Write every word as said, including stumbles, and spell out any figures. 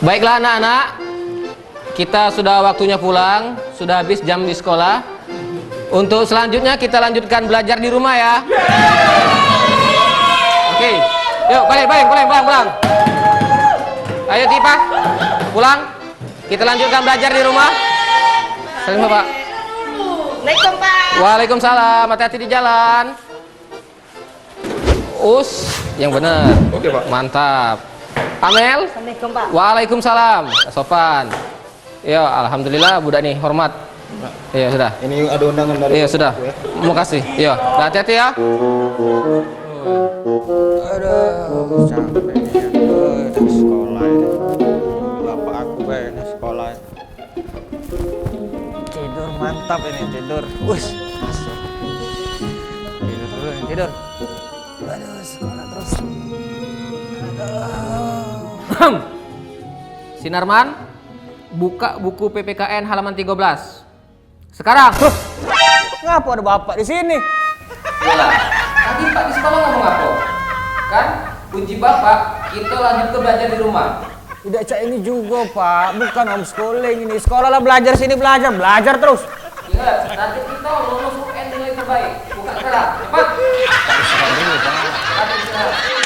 Baiklah anak-anak, kita sudah waktunya pulang, sudah habis jam di sekolah. Untuk selanjutnya kita lanjutkan belajar di rumah ya. Oke, yuk balik, balik, pulang, pulang, pulang. Ayo Tipa, pulang. Kita lanjutkan belajar di rumah. Salim Bapak. Assalamualaikum, Pak. Waalaikumsalam. Hati-hati di jalan. Us, yang bener. Oke, Pak. Mantap. Amel. Assalamualaikum, Pak. Waalaikumsalam. Sopan. Ya, alhamdulillah budak ni hormat. Iya, sudah. Ini ada undangan dari Iya, sudah. Makasih. Iya, dah hati-hati ya. Aduh, capek nih. Aduh, dah sekolah ini. Bapak aku bae nih sekolah. Tidur mantap ini, tidur. Wis, masuk. Tidur dulu nih, tidur. Aduh, sekolah terus. Aduh. Sinarman, buka buku P P K N halaman tiga belas. Sekarang. Huh, ngapa ada bapak di sini? Yalah, tadi Pak di sekolah ngomong apa? Kan, kunci Bapak, kita lanjut ke belajar di rumah. Tidak cak ini juga, Pak. Bukan homeschooling ini. Sekolah lah belajar, sini belajar. Belajar terus. Ingat, target kita lulus U N nilai terbaik. Buka sekarang. Cepat. Tadi sekarang.